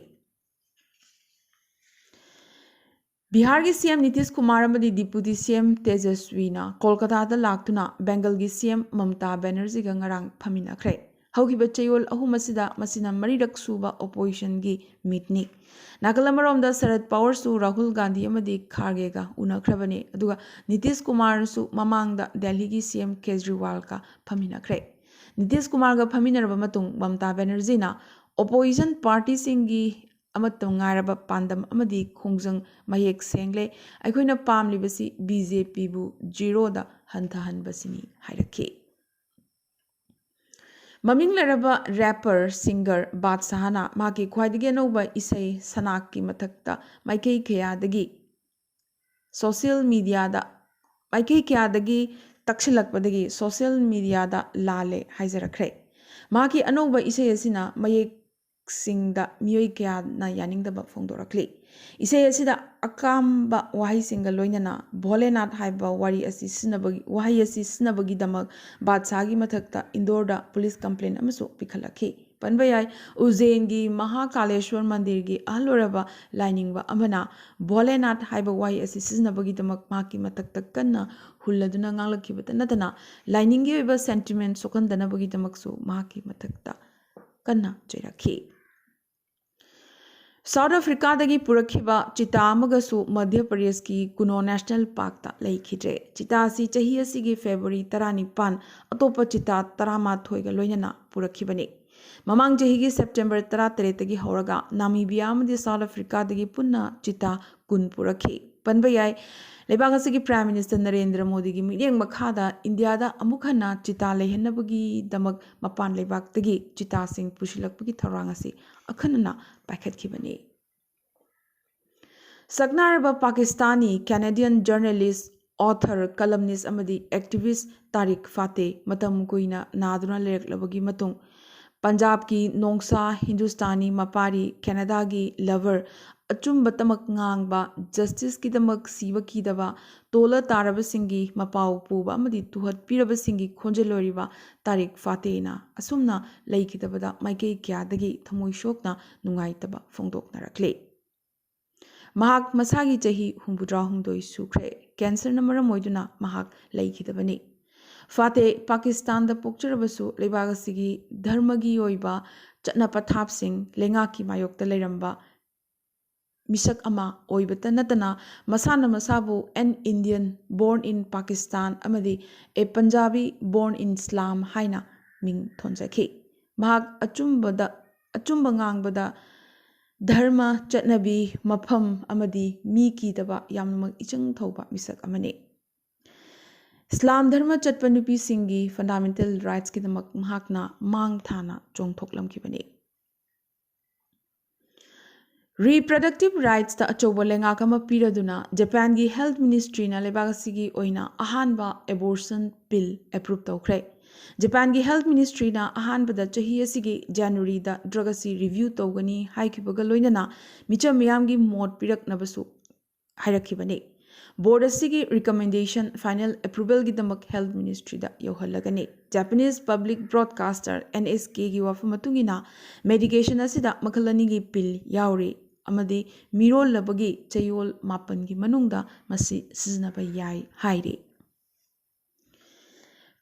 ꯕꯤꯍꯥꯔꯒꯤ ꯁꯤ ꯑꯦꯝ ꯅꯤꯇꯤꯁ ꯀꯨꯃꯥꯔ ꯑꯃꯗꯤ ꯗꯤꯄꯨꯇꯤ ꯁꯤ ꯑꯦꯝ ꯇꯦꯖꯁ꯭ꯋꯤꯅ ꯀꯣꯜꯀꯇꯥꯗ ꯂꯥꯛꯇꯨꯅ ꯕꯦꯡꯒꯜꯒꯤ ꯁꯤ ꯑꯦꯝ ꯃꯃꯇꯥ ꯕꯦꯅꯔꯖꯤꯒ ꯉꯔꯥꯡ ꯐꯝꯃꯤꯟꯅꯈ꯭ꯔꯦ꯫ ꯍꯧꯈꯤꯕ ꯆꯌꯣꯜ ꯑꯍꯨꯝ ꯑꯁꯤꯗ ꯃꯁꯤꯅ ꯃꯔꯤꯔꯛ ꯁꯨꯕ ꯑꯣꯄꯣꯖꯤꯁꯟꯒꯤ ꯃꯤꯠꯅꯤ꯫ ꯅꯥꯀꯜ ꯑꯃꯔꯣꯝꯗ ꯁꯔꯠ ꯄꯋꯥꯔꯁꯨ ꯔꯥꯍꯨꯜ ꯒꯥꯟꯙꯤ ꯑꯃꯗꯤ ꯈꯥꯔꯒꯦꯒ ꯎꯅꯈ꯭ꯔꯕꯅꯤ, ꯑꯗꯨꯒ ꯅꯤꯇꯤꯁ ꯀꯨꯃꯥꯔꯁꯨ ꯃꯃꯥꯡꯗ ꯗꯦꯜꯍꯤꯒꯤ ꯁꯤ ꯑꯦꯝ ꯀꯦꯖ꯭ꯔꯤꯋꯥꯜꯒ ꯐꯝꯃꯤꯟꯅꯈ꯭ꯔꯦ꯫ ꯅꯤꯇꯤꯁ ꯀꯨꯃꯥꯔꯒ ꯐꯝꯃꯤꯟꯅꯔꯕ ꯃꯇꯨꯡ ꯃꯃꯇꯥ ꯕꯦꯅꯔꯖꯤꯅ ꯑꯣꯄꯣꯖꯤꯁꯟ ꯄꯥꯔꯇꯤꯁꯤꯡꯒꯤ ꯑꯃꯠꯇ ꯉꯥꯏꯔꯕ ꯄꯥꯟꯗꯝ ꯑꯃꯗꯤ ꯈꯣꯡꯖꯪ ꯃꯌꯦꯛ ꯁꯦꯡꯂꯦ꯫ ꯑꯩꯈꯣꯏꯅ ꯄꯥꯝꯂꯤꯕꯁꯤ ꯕꯤ ꯖꯦ ꯄꯤꯕꯨ ꯖꯤꯔꯣꯗ ꯍꯟꯊꯍꯟꯕꯁꯤꯅꯤ ꯍꯥꯏꯔꯛꯈꯤ꯫ ꯃꯃꯤꯡ ꯂꯩꯔꯕ ꯔꯦꯄꯔ ꯁꯤꯡꯒꯔ ꯕꯥꯗꯁꯥꯍꯅ ꯃꯍꯥꯛꯀꯤ ꯈ꯭ꯋꯥꯏꯗꯒꯤ ꯑꯅꯧꯕ ꯏꯁꯩ ꯁꯅꯥꯛꯀꯤ ꯃꯊꯛꯇ ꯃꯥꯏꯀꯩ ꯀꯌꯥꯗꯒꯤ ꯁꯣꯁꯤꯌꯦꯜ ꯃꯤꯗꯤꯌꯥꯗ ꯃꯥꯏꯀꯩ ꯀꯌꯥꯗꯒꯤ ꯇꯛꯁꯤꯜꯂꯛꯄꯗꯒꯤ ꯁꯣꯁꯤꯌꯦꯜ ꯃꯤꯗꯤꯌꯥꯗ ꯂꯥꯜꯂꯦ ꯍꯥꯏꯖꯔꯛꯈ꯭ꯔꯦ꯫ ꯃꯍꯥꯛꯀꯤ ꯑꯅꯧꯕ ꯏꯁꯩ ꯑꯁꯤꯅ ꯃꯌꯦꯛꯁꯤꯡꯗ ꯃꯤꯑꯣꯏ ꯀꯌꯥꯅ ꯌꯥꯅꯤꯡꯗꯕ ꯐꯣꯡꯗꯣꯔꯛꯂꯤ꯫ ꯏꯁꯩ ꯑꯁꯤꯗ ꯑꯀꯥꯝꯕ ꯋꯥꯍꯩꯁꯤꯡꯒ ꯂꯣꯏꯅꯅ ꯚꯣꯂꯦꯅꯥꯊ ꯍꯥꯏꯕ ꯋꯥꯔꯤ ꯑꯁꯤ ꯁꯤꯖꯤꯟꯅꯕꯒꯤ, ꯋꯥꯍꯩ ꯑꯁꯤ ꯁꯤꯖꯤꯟꯅꯕꯒꯤꯗꯃꯛ ꯕꯥꯗꯁꯥꯒꯤ ꯃꯊꯛꯇ ꯏꯟꯗꯣꯔꯗ ꯄꯨꯂꯤꯁ ꯀꯝꯄ꯭ꯂꯦꯟ ꯑꯃꯁꯨ ꯄꯤꯈꯠꯂꯛꯈꯤ꯫ ꯄꯟꯕ ꯌꯥꯏ, ꯎꯖꯦꯟꯒꯤ ꯃꯍꯥꯀꯥꯂꯦꯁ꯭ꯋꯔ ꯃꯟꯗꯤꯔꯒꯤ ꯑꯍꯜ ꯑꯣꯏꯔꯕ ꯂꯥꯏꯅꯤꯡꯕ ꯑꯃꯅ ꯚꯣꯂꯦꯅꯥꯊ ꯍꯥꯏꯕ ꯋꯥꯍꯩ ꯑꯁꯤ ꯁꯤꯖꯤꯟꯅꯕꯒꯤꯗꯃꯛ ꯃꯍꯥꯛꯀꯤ ꯃꯊꯛꯇ ꯀꯟꯅ ꯍꯨꯜꯂꯗꯨꯅ ꯉꯥꯡꯂꯛꯈꯤꯕꯇ ꯅꯠꯇꯅ ꯂꯥꯏꯅꯤꯡꯒꯤ ꯑꯣꯏꯕ ꯁꯦꯟꯇꯤꯃꯦꯟ ꯁꯣꯛꯍꯟꯗꯅꯕꯒꯤꯗꯃꯛꯁꯨ ꯃꯍꯥꯛꯀꯤ ꯃꯊꯛꯇ ꯀꯟꯅ ꯆꯩꯔꯛꯈꯤ꯫ ꯁꯥꯎꯠ ꯑꯐ꯭ꯔꯤꯀꯥꯗꯒꯤ ꯄꯨꯔꯛꯈꯤꯕ ꯆꯤꯇꯥ ꯑꯃꯒꯁꯨ ꯃꯙ꯭ꯌ ꯄ꯭ꯔꯗꯦꯁꯀꯤ ꯀꯨꯅꯣ ꯅꯦꯁꯅꯦꯜ ꯄꯥꯔꯛꯇ ꯂꯩꯈꯤꯗ꯭ꯔꯦ꯫ ꯆꯤꯇꯥ ꯑꯁꯤ ꯆꯍꯤ ꯑꯁꯤꯒꯤ ꯐꯦꯕ꯭ꯔꯨꯋꯥꯔꯤ ꯇꯔꯥꯅꯤꯄꯥꯟ ꯑꯇꯣꯞꯄ ꯆꯤꯇꯥ ꯇꯔꯥꯃꯥꯊꯣꯏꯒ ꯂꯣꯏꯅꯅ ꯄꯨꯔꯛꯈꯤꯕꯅꯤ꯫ ꯃꯃꯥꯡ ꯆꯍꯤꯒꯤ ꯁꯦꯞꯇꯦꯝꯕꯔ ꯇꯔꯥꯇꯔꯦꯠꯇꯒꯤ ꯍꯧꯔꯒ ꯅꯥꯃꯤꯕꯤꯌꯥ ꯑꯃꯗꯤ ꯁꯥꯎꯠ ꯑꯐ꯭ꯔꯤꯀꯥꯗꯒꯤ ꯄꯨꯟꯅ ꯆꯤꯇꯥ ꯀꯨꯟ ꯄꯨꯔꯛꯈꯤ꯫ ꯄꯟꯕ ꯌꯥꯏ, ꯂꯩꯕꯥꯛ ꯑꯁꯤꯒꯤ ꯄ꯭ꯔꯥꯏꯝ ꯃꯤꯅꯤꯁꯇꯔ ꯅꯔꯦꯟꯗ꯭ꯔ ꯃꯣꯗꯤꯒꯤ ꯃꯤꯠꯌꯦꯡ ꯃꯈꯥꯗ ꯏꯟꯗꯤꯌꯥꯗ ꯑꯃꯨꯛ ꯍꯟꯅ ꯆꯤꯇꯥ ꯂꯩꯍꯟꯅꯕꯒꯤꯗꯃꯛ ꯃꯄꯥꯟ ꯂꯩꯕꯥꯛꯇꯒꯤ ꯆꯤꯇꯥꯁꯤꯡ ꯄꯨꯁꯤꯜꯂꯛꯄꯒꯤ ꯊꯧꯔꯥꯡ ꯑꯁꯤ ꯑꯈꯟꯅꯅ ꯄꯥꯏꯈꯠꯈꯤꯕꯅꯤ꯫ ꯁꯛꯅꯥꯏꯔꯕ ꯄꯥꯀꯤꯁꯇꯥꯅꯤ ꯀꯦꯅꯦꯗꯤꯌꯟ ꯖꯔꯅꯦꯂꯤꯁ, ꯑꯣꯊꯔ, ꯀꯂꯝꯅꯤꯁ ꯑꯃꯗꯤ ꯑꯦꯛꯇꯤꯚꯤꯁ ꯇꯥꯔꯤꯛ ꯐꯥꯇꯦ ꯃꯇꯝ ꯀꯨꯏꯅ ꯅꯥꯗꯨꯅ ꯂꯩꯔꯛꯂꯕꯒꯤ ꯃꯇꯨꯡ, ꯄꯟꯖꯥꯕꯀꯤ ꯅꯣꯡꯁꯥ, ꯍꯤꯟꯗꯨꯁꯇꯥꯅꯤ ꯃꯄꯥꯔꯤ, ꯀꯦꯅꯦꯗꯥꯒꯤ ꯂꯚꯔ, ꯑꯆꯨꯝꯕꯇꯃꯛ ꯉꯥꯡꯕ, ꯖꯁꯇꯤꯁꯀꯤꯗꯃꯛ ꯁꯤꯕ ꯀꯤꯗꯕ, ꯇꯣꯜꯂ ꯇꯥꯔꯕꯁꯤꯡꯒꯤ ꯃꯄꯥꯎ ꯄꯨꯕ ꯑꯃꯗꯤ ꯇꯨꯍꯠꯄꯤꯔꯕꯁꯤꯡꯒꯤ ꯈꯣꯟꯖꯦꯜ ꯑꯣꯏꯔꯤꯕ ꯇꯥꯔꯤꯛ ꯐꯥꯇꯦꯅ ꯑꯁꯨꯝꯅ ꯂꯩꯈꯤꯗꯕꯗ ꯃꯥꯏꯀꯩ ꯀꯌꯥꯗꯒꯤ ꯊꯃꯣꯏ ꯁꯣꯛꯅ ꯅꯨꯡꯉꯥꯏꯇꯕ ꯐꯣꯡꯗꯣꯛꯅꯔꯛꯂꯤ꯫ ꯃꯍꯥꯛ ꯃꯁꯥꯒꯤ ꯆꯍꯤ ꯍꯨꯝꯐꯨꯇꯔꯥꯍꯨꯝꯗꯣꯏ ꯁꯨꯈ꯭ꯔꯦ꯫ ꯀꯦꯟꯁꯔꯅ ꯃꯔꯝ ꯑꯣꯏꯗꯨꯅ ꯃꯍꯥꯛ ꯂꯩꯈꯤꯗꯕꯅꯤ꯫ ꯐꯥꯇꯦ ꯄꯥꯀꯤꯁꯇꯥꯟꯗ ꯄꯣꯛꯆꯔꯕꯁꯨ ꯂꯩꯕꯥꯛ ꯑꯁꯤꯒꯤ ꯙꯔꯃꯒꯤ ꯑꯣꯏꯕ ꯆꯠꯅ ꯄꯊꯥꯞꯁꯤꯡ ꯂꯩꯉꯥꯛꯀꯤ ꯃꯥꯌꯣꯛꯇ ꯂꯩꯔꯝꯕ ꯃꯤꯁꯛ ꯑꯃ ꯑꯣꯏꯕꯇ ꯅꯠꯇꯅ ꯃꯁꯥꯅ ꯃꯁꯥꯕꯨ "an Indian born in Pakistan" ꯑꯃꯗꯤ "a Punjabi born in Islam" ꯍꯥꯏꯅ ꯃꯤꯡ ꯊꯣꯟꯖꯈꯤ꯫ ꯃꯍꯥꯛ ꯑꯆꯨꯝꯕꯗ, ꯑꯆꯨꯝꯕ ꯉꯥꯡꯕꯗ, ꯙꯔꯃ, ꯆꯠꯅꯕꯤ, ꯃꯐꯝ ꯑꯃꯗꯤ ꯃꯤ ꯀꯤꯗꯕ ꯌꯥꯝꯅꯃꯛ ꯏꯆꯪ ꯊꯧꯕ ꯃꯤꯁꯛ ꯑꯃꯅꯤ꯫ ꯏꯁꯂꯥꯝ ꯙꯔꯃ ꯆꯠꯄ ꯅꯨꯄꯤꯁꯤꯡꯒꯤ ꯐꯟꯗꯥꯃꯦꯟꯇꯦꯜ ꯔꯥꯏꯠꯁꯀꯤꯗꯃꯛ ꯃꯍꯥꯛꯅ ꯃꯥꯡ ꯊꯥꯅ ꯆꯣꯡꯊꯣꯛꯂꯝꯈꯤꯕꯅꯤ꯫ ꯔꯤꯄ꯭ꯔꯗꯛꯇꯤꯚ ꯔꯥꯏꯠꯁꯇ ꯑꯆꯧꯕ ꯂꯩꯉꯥꯛ ꯑꯃ ꯄꯤꯔꯗꯨꯅ ꯖꯄꯥꯟꯒꯤ ꯍꯦꯜꯊ ꯃꯤꯅꯤꯁꯇ꯭ꯔꯤꯅ ꯂꯩꯕꯥꯛ ꯑꯁꯤꯒꯤ ꯑꯣꯏꯅ ꯑꯍꯥꯟꯕ ꯑꯦꯕꯣꯔꯁꯟ ꯄꯤꯜ ꯑꯦꯄ꯭ꯔꯨꯞ ꯇꯧꯈ꯭ꯔꯦ꯫ ꯖꯄꯥꯟꯒꯤ ꯍꯦꯜꯊ ꯃꯤꯅꯤꯁꯇ꯭ꯔꯤꯅ ꯑꯍꯥꯟꯕꯗ ꯆꯍꯤ ꯑꯁꯤꯒꯤ ꯖꯅꯋꯥꯔꯤꯗ ꯗ꯭ꯔꯒ ꯑꯁꯤ ꯔꯤꯚ꯭ꯌꯨ ꯇꯧꯒꯅꯤ ꯍꯥꯏꯈꯤꯕꯒ ꯂꯣꯏꯅꯅ ꯃꯤꯆꯝ ꯃꯤꯌꯥꯝꯒꯤ ꯃꯣꯠ ꯄꯤꯔꯛꯅꯕꯁꯨ ꯍꯥꯏꯔꯛꯈꯤꯕꯅꯤ꯫ ꯕꯣꯔꯗ ꯑꯁꯤꯒꯤ ꯔꯤꯀꯃꯦꯟꯗꯦꯁꯟ ꯐꯥꯏꯅꯦꯜ ꯑꯦꯄ꯭ꯔꯨꯚꯦꯜꯒꯤꯗꯃꯛ ꯍꯦꯜꯊ ꯃꯤꯅꯤꯁꯇ꯭ꯔꯤꯗ ꯌꯧꯍꯜꯂꯒꯅꯤ꯫ Japanese public broadcaster, N S ꯀꯦꯒꯤ ꯋꯥꯐꯝ ꯃꯇꯨꯡ ꯏꯟꯅ, ꯃꯦꯗꯤꯀꯦꯁꯟ ꯑꯁꯤꯗ ꯃꯈꯜ ꯑꯅꯤꯒꯤ ꯄꯤꯜ ꯌꯥꯎꯔꯤ ꯑꯃꯗꯤ ꯃꯤꯔꯣꯜꯂꯕꯒꯤ ꯆꯌꯣꯜ ꯃꯥꯄꯟꯒꯤ ꯃꯅꯨꯡꯗ ꯃꯁꯤ ꯁꯤꯖꯤꯟꯅꯕ ꯌꯥꯏ ꯍꯥꯏꯔꯤ꯫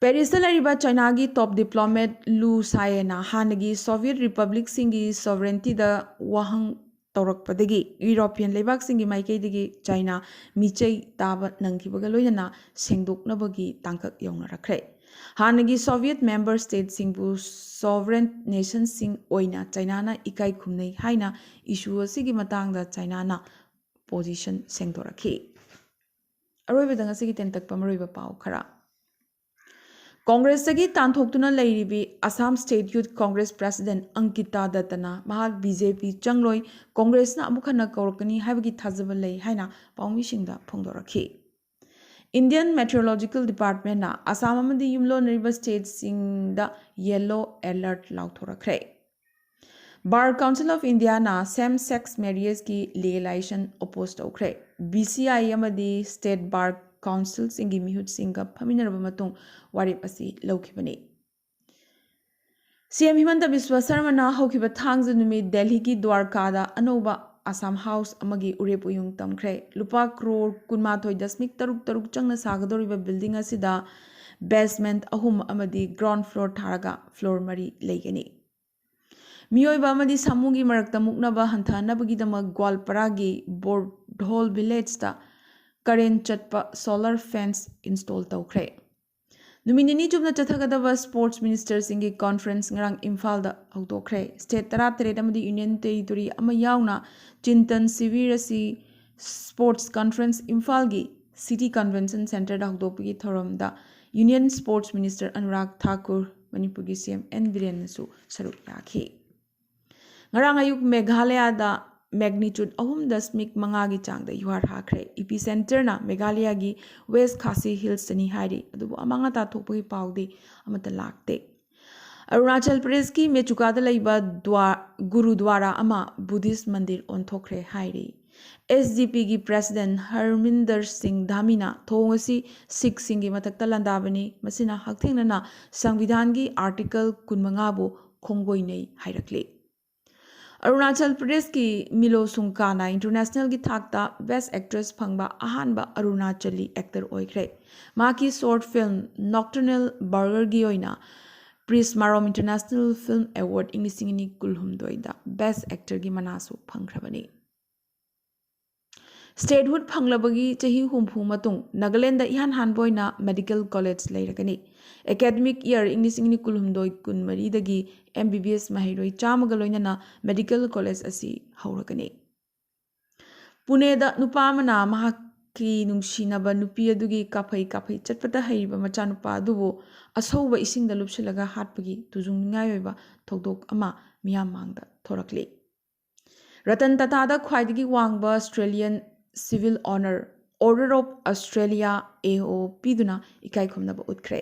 ꯄꯦꯔꯤꯁꯇ ꯂꯩꯔꯤꯕ ꯆꯥꯏꯅꯥꯒꯤ ꯇꯣꯞ ꯗꯤꯄ꯭ꯂꯣꯃꯦꯠ ꯂꯨ ꯁꯥꯏꯑꯦꯅ ꯍꯥꯟꯅꯒꯤ ꯁꯣꯚꯤꯌꯦꯠ ꯔꯤꯄꯕ꯭ꯂꯤꯛꯁꯤꯡꯒꯤ ꯁꯣꯚꯔꯦꯟꯇꯤꯗ ꯋꯥꯍꯪ ꯇꯧꯔꯛꯄꯗꯒꯤ ꯌꯨꯔꯣꯄꯤꯌꯟ ꯂꯩꯕꯥꯛꯁꯤꯡꯒꯤ ꯃꯥꯏꯀꯩꯗꯒꯤ ꯆꯥꯏꯅꯥ ꯃꯤꯆꯩ ꯇꯥꯕ ꯅꯪꯈꯤꯕꯒ ꯂꯣꯏꯅꯅ ꯁꯦꯡꯗꯣꯛꯅꯕꯒꯤ ꯇꯥꯡꯀꯛ ꯌꯧꯅꯔꯛꯈ꯭ꯔꯦ꯫ ꯍꯥꯟꯅꯒꯤ ꯁꯣꯚꯤꯌꯦꯠ ꯃꯦꯝꯕꯔ ꯁ꯭ꯇꯦꯠꯁꯤꯡꯕꯨ ꯁꯣꯚꯔꯦꯟ ꯅꯦꯁꯟꯁꯤꯡ ꯑꯣꯏꯅ ꯆꯥꯏꯅꯥꯅ ꯏꯀꯥꯏ ꯈꯨꯝꯅꯩ ꯍꯥꯏꯅ ꯏꯁꯨ ꯑꯁꯤꯒꯤ ꯃꯇꯥꯡꯗ ꯆꯥꯏꯅꯥꯅ ꯄꯣꯖꯤꯁꯟ ꯁꯦꯡꯗꯣꯔꯛꯈꯤ꯫ ꯑꯔꯣꯏꯕꯗ ꯉꯁꯤꯒꯤ ꯇꯦꯟꯇꯛꯄ ꯃꯔꯨꯑꯣꯏꯕ ꯄꯥꯎ ꯈꯔ꯫ ꯀꯣꯡꯒ꯭ꯔꯦꯁꯇꯒꯤ ꯇꯥꯟꯊꯣꯛꯇꯨꯅ ꯂꯩꯔꯤꯕꯤ ꯑꯁꯥꯝ ꯁ꯭ꯇꯦꯠ ꯌꯨꯠ ꯀꯣꯡꯒ꯭ꯔꯦꯁ ꯄ꯭ꯔꯦꯁꯤꯗꯦꯟꯠ ꯑꯪꯀꯤꯇꯥ ꯗꯠꯇꯅ ꯃꯍꯥꯛ ꯕꯤ ꯖꯦ ꯄꯤ ꯆꯪꯂꯣꯏ, ꯀꯣꯡꯒ꯭ꯔꯦꯁꯅ ꯑꯃꯨꯛ ꯍꯟꯅ ꯀꯧꯔꯛꯀꯅꯤ ꯍꯥꯏꯕꯒꯤ ꯊꯥꯖꯕ ꯂꯩ ꯍꯥꯏꯅ ꯄꯥꯎꯃꯤꯁꯤꯡꯗ ꯐꯣꯡꯗꯣꯔꯛꯈꯤ꯫ ꯏꯟꯗꯤꯌꯟ ꯃꯦꯇ꯭ꯔꯣꯂꯣꯖꯤꯀꯦꯜ ꯗꯤꯄꯥꯔꯠꯃꯦꯟꯠꯅ ꯑꯁꯥꯝ ꯑꯃꯗꯤ ꯌꯨꯝꯂꯣꯟꯅꯔꯤꯕ ꯁ꯭ꯇꯦꯠꯁꯤꯡꯗ ꯌꯦꯜꯂꯣ ꯑꯦꯂꯔꯠ ꯂꯥꯎꯊꯣꯔꯛꯈ꯭ꯔꯦ꯫ ꯕꯥꯔ ꯀꯥꯎꯟꯁꯤꯜ ꯑꯣꯐ ꯏꯟꯗꯤꯌꯥꯅ ꯁꯦꯝ ꯁꯦꯛꯁ ꯃꯦꯔꯤꯌꯦꯖꯀꯤ ꯂꯤꯒꯦꯂꯥꯏꯖꯦꯁꯟ ꯑꯣꯄꯣꯖ ꯇꯧꯈ꯭ꯔꯦ꯫ ꯕꯤ ꯁꯤ ꯑꯥꯏ ꯑꯃꯗꯤ ꯁ꯭ꯇꯦꯠ ꯕꯥꯔ ꯀꯥꯎꯟꯁꯤꯜꯁꯤꯡꯒꯤ ꯃꯤꯍꯨꯠꯁꯤꯡꯒ ꯐꯝꯃꯤꯟꯅꯔꯕ ꯃꯇꯨꯡ ꯋꯥꯔꯦꯞ ꯑꯁꯤ ꯂꯧꯈꯤꯕꯅꯤ꯫ ꯁꯤ ꯑꯦꯝ ꯍꯤꯃꯟꯇ ꯕꯤꯁ꯭ꯋ ꯁꯔꯃꯅ ꯍꯧꯈꯤꯕ ꯊꯥꯡꯖ ꯅꯨꯃꯤꯠ ꯗꯦꯜꯍꯤꯒꯤ ꯗ꯭ꯋꯥꯔꯀꯥꯗ ꯑꯅꯧꯕ ꯑꯁꯥꯝ ꯍꯥꯎꯁ ꯑꯃꯒꯤ ꯎꯔꯦꯞ ꯎꯌꯨꯡ ꯇꯝꯈ꯭ꯔꯦ꯫ ꯂꯨꯄꯥ ꯀ꯭ꯔꯣꯔ ꯀꯨꯟꯃꯥꯊꯣꯏ ꯗꯁꯃꯤꯛ ꯇꯔꯨꯛ ꯇꯔꯨꯛ ꯆꯪꯅ ꯁꯥꯒꯗꯧꯔꯤꯕ ꯕꯤꯜꯗꯤꯡ ꯑꯁꯤꯗ ꯕꯦꯁꯃꯦꯟꯠ ꯑꯍꯨꯝ ꯑꯃꯗꯤ ꯒ꯭ꯔꯥꯎꯟ ꯐ꯭ꯂꯣꯔ ꯊꯥꯔꯒ ꯐ꯭ꯂꯣꯔ ꯃꯔꯤ ꯂꯩꯒꯅꯤ꯫ ꯃꯤꯑꯣꯏꯕ ꯑꯃꯗꯤ ꯁꯥꯃꯨꯒꯤ ꯃꯔꯛꯇ ꯃꯨꯛꯅꯕ ꯍꯟꯊꯍꯟꯅꯕꯒꯤꯗꯃꯛ ꯒ꯭ꯋꯥꯜꯄꯥꯔꯥꯒꯤ ꯕꯣꯔꯗꯍꯣꯜ ꯚꯤꯂꯦꯖꯇ ꯀꯔꯦꯟ ꯆꯠꯄ ꯁꯣꯂꯔ ꯐꯦꯟꯁ ꯏꯟꯁꯇꯣꯜ ꯇꯧꯈ꯭ꯔꯦ꯫ ꯅꯨꯃꯤꯠ ꯅꯤꯅꯤ ꯆꯨꯞꯅ ꯆꯠꯊꯒꯗꯕ ꯁ꯭ꯄꯣꯔꯠꯁ ꯃꯤꯅꯤꯁꯇꯔꯁꯤꯡꯒꯤ ꯀꯣꯟꯐ꯭ꯔꯦꯟꯁ ꯉꯔꯥꯡ ꯏꯝꯐꯥꯜꯗ ꯍꯧꯗꯣꯛꯈ꯭ꯔꯦ꯫ ꯁ꯭ꯇꯦꯠ ꯇꯔꯥꯇꯔꯦꯠ ꯑꯃꯗꯤ ꯌꯨꯅꯤꯌꯟ ꯇꯦꯔꯤꯇꯣꯔꯤ ꯑꯃ ꯌꯥꯎꯅ ꯆꯤꯟꯇꯟ ꯁꯤꯕꯤꯔ ꯑꯁꯤ ꯁ꯭ꯄꯣꯔꯠꯁ ꯀꯣꯟꯐ꯭ꯔꯦꯟꯁ ꯏꯝꯐꯥꯜꯒꯤ ꯁꯤꯇꯤ ꯀꯟꯚꯦꯟꯁꯟ ꯁꯦꯟꯇꯔꯗ ꯍꯧꯗꯣꯛꯄꯒꯤ ꯊꯧꯔꯝꯗ union sports minister Anurag Thakur, ꯃꯅꯤꯄꯨꯔꯒꯤ ꯁꯤ ꯑꯦꯝ ꯑꯦꯟ ꯕꯤꯔꯦꯟꯅꯁꯨ ꯁꯔꯨꯛ ꯌꯥꯈꯤ꯫ ꯉꯔꯥꯡ ꯑꯌꯨꯛ ꯃꯦꯘꯥꯂꯌꯥꯗ ꯃꯦꯒꯅꯤꯆꯨꯠ ꯑꯍꯨꯝ ꯗꯁꯃꯤꯛ ꯃꯉꯥꯒꯤ ꯆꯥꯡꯗ ꯌꯨꯍꯥꯔ ꯍꯥꯈ꯭ꯔꯦ꯫ ꯏꯄꯤ ꯁꯦꯟꯇꯔꯅ ꯃꯦꯘꯥꯂꯌꯥꯒꯤ ꯋꯦꯁ ꯈꯥꯁꯤ ꯍꯤꯜꯁꯇꯅꯤ ꯍꯥꯏꯔꯤ, ꯑꯗꯨꯕꯨ ꯑꯃꯥꯡ ꯑꯇꯥ ꯊꯣꯛꯄꯒꯤ ꯄꯥꯎꯗꯤ ꯑꯃꯠꯇ ꯂꯥꯛꯇꯦ꯫ ꯑꯔꯨꯅꯥꯆꯜ ꯄ꯭ꯔꯗꯦꯁꯀꯤ ꯃꯦꯆꯨꯀꯥꯗ ꯂꯩꯕ ꯗ꯭ꯋꯥ-, ꯒꯨꯔꯨꯗ꯭ꯋꯥꯔꯥ ꯑꯃ ꯕꯨꯙꯤꯁ꯭ꯠ ꯃꯟꯗꯤꯔ ꯑꯣꯟꯊꯣꯛꯈ꯭ꯔꯦ ꯍꯥꯏꯔꯤ꯫ ꯑꯦꯁ ꯗꯤ ꯄꯤꯒꯤ ꯄ꯭ꯔꯦꯁꯤꯗꯦꯟꯠ ꯍꯔꯃꯤꯟꯗꯔ ꯁꯤꯡ ꯙꯥꯃꯤꯅ ꯊꯧꯑꯣꯡ ꯑꯁꯤ ꯁꯤꯈꯁꯤꯡꯒꯤ ꯃꯊꯛꯇ ꯂꯥꯟꯗꯥꯕꯅꯤ, ꯃꯁꯤꯅ ꯍꯛꯊꯦꯡꯅꯅ ꯁꯪꯕꯤꯙꯥꯟꯒꯤ ꯑꯥꯔꯇꯤꯀꯜ ꯀꯨꯟꯃꯉꯥꯕꯨ ꯈꯣꯡꯒꯣꯏꯅꯩ ꯍꯥꯏꯔꯛꯂꯤ꯫ ꯑꯔꯨꯅꯥꯆꯜ ꯄ꯭ꯔꯗꯦꯁꯀꯤ ꯃꯤꯂꯣ ꯁꯨꯡꯀꯥꯅ ꯏꯟꯇꯔꯅꯦꯁꯅꯦꯜꯒꯤ ꯊꯥꯛꯇ ꯕꯦꯁ꯭ꯠ ꯑꯦꯛꯇ꯭ꯔꯦꯁ ꯐꯪꯕ ꯑꯍꯥꯟꯕ ꯑꯔꯨꯅꯥꯆꯂꯤ ꯑꯦꯛꯇꯔ ꯑꯣꯏꯈ꯭ꯔꯦ꯫ ꯃꯍꯥꯛꯀꯤ ꯁꯣꯔꯠ ꯐꯤꯜꯝ ꯅꯣꯛꯇꯔꯅꯦꯜ ꯕꯔꯒꯔꯒꯤ ꯑꯣꯏꯅ ꯄ꯭ꯔꯤꯁ ꯃꯥꯔꯣꯝ ꯏꯟꯇꯔꯅꯦꯁꯅꯦꯜ ꯐꯤꯜꯝ ꯑꯦꯋꯥꯔꯗ ꯏꯪ ꯂꯤꯁꯤꯡ ꯑꯅꯤ ꯀꯨꯟꯍꯨꯝꯗꯣꯏꯗ ꯕꯦꯁ ꯑꯦꯛꯇꯔꯒꯤ ꯃꯅꯥꯁꯨ ꯐꯪꯈ꯭ꯔꯕꯅꯤ꯫ ꯁ꯭ꯇꯦꯠꯍꯨꯗ ꯐꯪꯂꯕꯒꯤ ꯆꯍꯤ ꯍꯨꯝꯐꯨ ꯃꯇꯨꯡ ꯅꯥꯒꯥꯂꯦꯟꯗ ꯏꯍꯥꯟ ꯍꯥꯟꯕ ꯑꯣꯏꯅ ꯃꯦꯗꯤꯀꯦꯜ ꯀꯣꯂꯦꯖ ꯂꯩꯔꯒꯅꯤ꯫ ꯑꯦꯀꯥꯗꯃꯤꯛ ꯏꯌꯔ ꯏꯪ ꯂꯤꯁꯤꯡ ꯑꯅꯤ ꯀꯨꯟꯍꯨꯝꯗꯣꯏ ꯀꯨꯟꯃꯔꯤꯗꯒꯤ ꯑꯦꯝ ꯕꯤ ꯕꯤ ꯑꯦꯁ ꯃꯍꯩꯔꯣꯏ ꯆꯥꯝꯃꯒ ꯂꯣꯏꯅꯅ ꯃꯦꯗꯤꯀꯦꯜ ꯀꯣꯂꯦꯖ ꯑꯁꯤ ꯍꯧꯔꯒꯅꯤ꯫ ꯄꯨꯅꯦꯗ ꯅꯨꯄꯥ ꯑꯃꯅ ꯃꯍꯥꯛꯀꯤ ꯅꯨꯡꯁꯤꯅꯕ ꯅꯨꯄꯤ ꯑꯗꯨꯒꯤ ꯀꯥꯐꯩ ꯀꯥꯐꯩ ꯆꯠꯄꯗ ꯍꯩꯔꯤꯕ ꯃꯆꯥꯅꯨꯄꯥ ꯑꯗꯨꯕꯨ ꯑꯁꯧꯕ ꯏꯁꯤꯡꯗ ꯂꯨꯞꯁꯤꯜꯂꯒ ꯍꯥꯠꯄꯒꯤ ꯇꯨꯖꯨꯡꯅꯤꯡꯉꯥꯏ ꯑꯣꯏꯕ ꯊꯧꯗꯣꯛ ꯑꯃ ꯃꯤꯌꯥꯝ ꯃꯥꯡꯗ ꯊꯣꯔꯛꯂꯤ꯫ ꯔꯇꯟ ꯇꯥꯇꯥꯗ ꯈ꯭ꯋꯥꯏꯗꯒꯤ ꯋꯥꯡꯕ Australian Civil Honour, Order of Australia, A O, ꯄꯤꯗꯨꯅ ꯏꯀꯥꯏ ꯈꯨꯝꯅꯕ ꯎꯠꯈ꯭ꯔꯦ꯫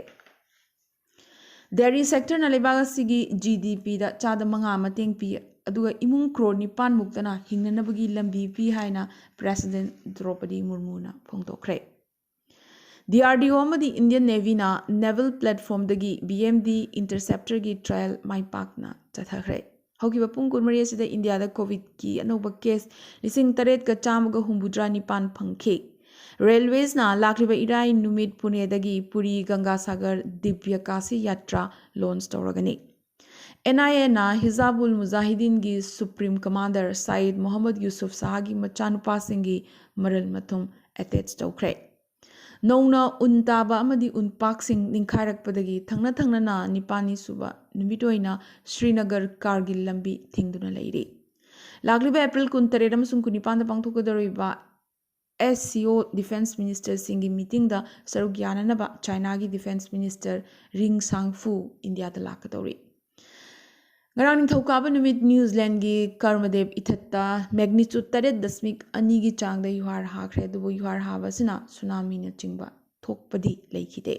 ꯗꯦꯔꯤ ꯁꯦꯛꯇꯔꯅ ꯂꯩꯕꯥꯛ ꯑꯁꯤꯒꯤ ꯖꯤ ꯗꯤ ꯄꯤꯗ ꯆꯥꯗ ꯃꯉꯥ ꯃꯇꯦꯡ ꯄꯤ, ꯑꯗꯨꯒ ꯏꯃꯨꯡ ꯀ꯭ꯔꯣꯔ ꯅꯤꯄꯥꯟ ꯃꯨꯛꯇꯅ ꯍꯤꯡꯅꯅꯕꯒꯤ ꯂꯝꯕꯤ ꯄꯤ ꯍꯥꯏꯅ president ꯗ꯭ꯔꯧꯄꯗꯤ ꯃꯨꯔꯃꯨꯅ ꯐꯣꯡꯗꯣꯛꯈ꯭ꯔꯦ꯫ D R D O ꯑꯃꯗꯤ ꯏꯟꯗꯤꯌꯟ ꯅꯦꯚꯤꯅ ꯅꯦꯚꯜ ꯄ꯭ꯂꯦꯠꯐꯣꯝꯗꯒꯤ ꯕꯤ ꯑꯦꯝ ꯗꯤ ꯏꯟꯇꯔꯁꯦꯞꯇꯔꯒꯤ ꯇ꯭ꯔꯥꯌꯦꯜ ꯃꯥꯏ ꯄꯥꯛꯅ ꯆꯠꯊꯈ꯭ꯔꯦ꯫ ꯍꯧꯈꯤꯕ ꯄꯨꯡ ꯀꯨꯟꯃꯔꯤ ꯑꯁꯤꯗ ꯏꯟꯗꯤꯌꯥꯗ ꯀꯣꯚꯤꯗꯀꯤ ꯑꯅꯧꯕ ꯀꯦꯁ ꯂꯤꯁꯤꯡ ꯇꯔꯦꯠꯀ ꯆꯥꯝꯃꯒ ꯍꯨꯝꯐꯨꯇꯔꯥ ꯅꯤꯄꯥꯟ ꯐꯪꯈꯤ꯫ ꯔꯦꯜꯋꯦꯁꯅ ꯂꯥꯛꯂꯤꯕ ꯏꯔꯥꯏ ꯅꯨꯃꯤꯠ ꯄꯨꯅꯦꯗꯒꯤ ꯄꯨꯔꯤ ꯒꯪꯒꯥꯁꯥꯒꯔ ꯗꯤꯕ꯭ꯌ ꯀꯥꯁꯤ ꯌꯥꯇ꯭ꯔꯥ ꯂꯣꯟꯆ ꯇꯧꯔꯒꯅꯤ꯫ ꯑꯦꯟ ꯑꯥꯏ ꯑꯦꯅ ꯍꯤꯖꯥꯕꯨꯜ ꯃꯨꯖꯥꯍꯤꯗꯤꯟꯒꯤ supreme commander Sayed Mohammad Yusuf ꯁꯥꯍꯒꯤ ꯃꯆꯥꯅꯨꯄꯥꯁꯤꯡꯒꯤ ꯃꯔꯜ ꯃꯊꯨꯝ attach ꯇꯧꯈ꯭ꯔꯦ꯫ ꯅꯧꯅ ꯎꯟ ꯇꯥꯕ ꯑꯃꯗꯤ ꯎꯟ ꯄꯥꯛꯁꯤꯡ ꯅꯤꯡꯈꯥꯏꯔꯛꯄꯗꯒꯤ ꯊꯪꯅ ꯊꯪꯅꯅ ꯅꯤꯄꯥꯜꯅꯤ ꯁꯨꯕ ꯅꯨꯃꯤꯠ ꯑꯣꯏꯅ ꯁ꯭ꯔꯤꯅꯒꯔ ꯀꯥꯔꯒꯤꯜ ꯂꯝꯕꯤ ꯊꯤꯡꯗꯨꯅ ꯂꯩꯔꯤ꯫ ꯂꯥꯛꯂꯤꯕ ꯑꯦꯄ꯭ꯔꯤꯜ ꯀꯨꯟꯇꯔꯦꯠ ꯑꯃꯁꯨꯡ ꯀꯨꯟꯅꯤꯄꯥꯟꯗ ꯄꯥꯡꯊꯣꯛꯀꯗꯧꯔꯤꯕ ꯑꯦꯁ ꯁꯤ ꯑꯣ ꯗꯤꯐꯦꯟꯁ ꯃꯤꯅꯤꯁꯇꯔꯁꯤꯡꯒꯤ ꯃꯤꯇꯤꯡꯗ ꯁꯔꯨꯛ ꯌꯥꯅꯅꯕ ꯆꯥꯏꯅꯥꯒꯤ ꯗꯤꯐꯦꯟꯁ ꯃꯤꯅꯤꯁꯇꯔ ꯔꯤꯡ ꯁꯥꯡꯐꯨ ꯏꯟꯗꯤꯌꯥꯗ ꯂꯥꯛꯀꯗꯧꯔꯤ꯫ ꯉꯔꯥꯡ ꯅꯤꯡꯊꯧꯀꯥꯕ ꯅꯨꯃꯤꯠ ꯅ꯭ꯌꯨꯖꯤꯂꯦꯟꯒꯤ ꯀꯔꯃꯗꯦꯕ ꯏꯊꯠꯇ ꯃꯦꯒꯅꯤꯆꯨꯠ ꯇꯔꯦꯠ ꯗꯁꯃꯤꯛ ꯑꯅꯤꯒꯤ ꯆꯥꯡꯗ ꯌꯨꯍꯥꯔ ꯍꯥꯈ꯭ꯔꯦ, ꯑꯗꯨꯕꯨ ꯌꯨꯍꯥꯔ ꯍꯥꯕ ꯑꯁꯤꯅ ꯁꯨꯅꯥꯃꯤꯅꯆꯤꯡꯕ ꯊꯣꯛꯄꯗꯤ ꯂꯩꯈꯤꯗꯦ꯫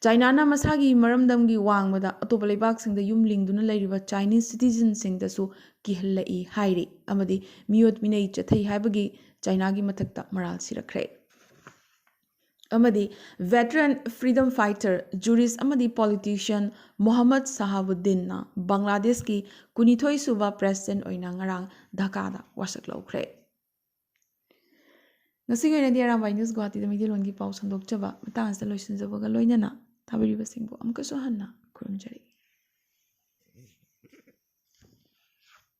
ꯆꯥꯏꯅꯥꯅ ꯃꯁꯥꯒꯤ ꯃꯔꯝꯗꯝꯒꯤ ꯋꯥꯡꯃꯗ ꯑꯇꯣꯞꯄ ꯂꯩꯕꯥꯛꯁꯤꯡꯗ ꯌꯨꯝ ꯂꯤꯡꯗꯨꯅ ꯂꯩꯔꯤꯕ ꯆꯥꯏꯅꯤꯁ ꯁꯤꯇꯤꯖꯟꯁꯤꯡꯗꯁꯨ ꯀꯤꯍꯜꯂꯛꯏ ꯍꯥꯏꯔꯤ ꯑꯃꯗꯤ ꯃꯤꯑꯣꯠ ꯃꯤꯅꯩ ꯆꯠꯊꯩ ꯍꯥꯏꯕꯒꯤ ꯆꯥꯏꯅꯥꯒꯤ ꯃꯊꯛꯇ ꯃꯔꯥꯜ ꯁꯤꯔꯛꯈ꯭ꯔꯦ꯫ ꯑꯃꯗꯤ veteran freedom fighter, jurist ꯑꯃꯗꯤ politician ꯃꯣꯍꯝꯃꯗ ꯁꯍꯥꯕꯨꯗꯤꯟꯅ ꯕꯪꯒ꯭ꯂꯥꯗꯦꯁꯀꯤ ꯀꯨꯟꯅꯤꯊꯣꯏ ꯁꯨꯕ ꯄ꯭ꯔꯦꯁꯤꯗꯦꯟꯠ ꯑꯣꯏꯅ ꯉꯔꯥꯡ ꯙꯥꯀꯥꯗ ꯋꯥꯁꯛ ꯂꯧꯈ꯭ꯔꯦ꯫ ꯉꯁꯤꯒꯤ ꯑꯣꯏꯅꯗꯤ ꯑꯔꯥꯝꯕꯥꯏ ꯅ꯭ꯌꯨꯁ ꯒꯨꯋꯥꯍꯥꯇꯤꯗ ꯃꯩꯇꯩꯂꯣꯟꯒꯤ ꯄꯥꯎ ꯁꯟꯗꯣꯛꯆꯕ ꯃꯇꯥꯡ ꯑꯁꯤꯗ ꯂꯣꯏꯁꯤꯟꯖꯕꯒ ꯂꯣꯏꯅꯅ ꯇꯥꯕꯤꯔꯤꯕꯁꯤꯡꯕꯨ ꯑꯃꯨꯛꯀꯁꯨ ꯍꯟꯅ ꯈꯨꯔꯨꯝꯖꯔꯤ꯫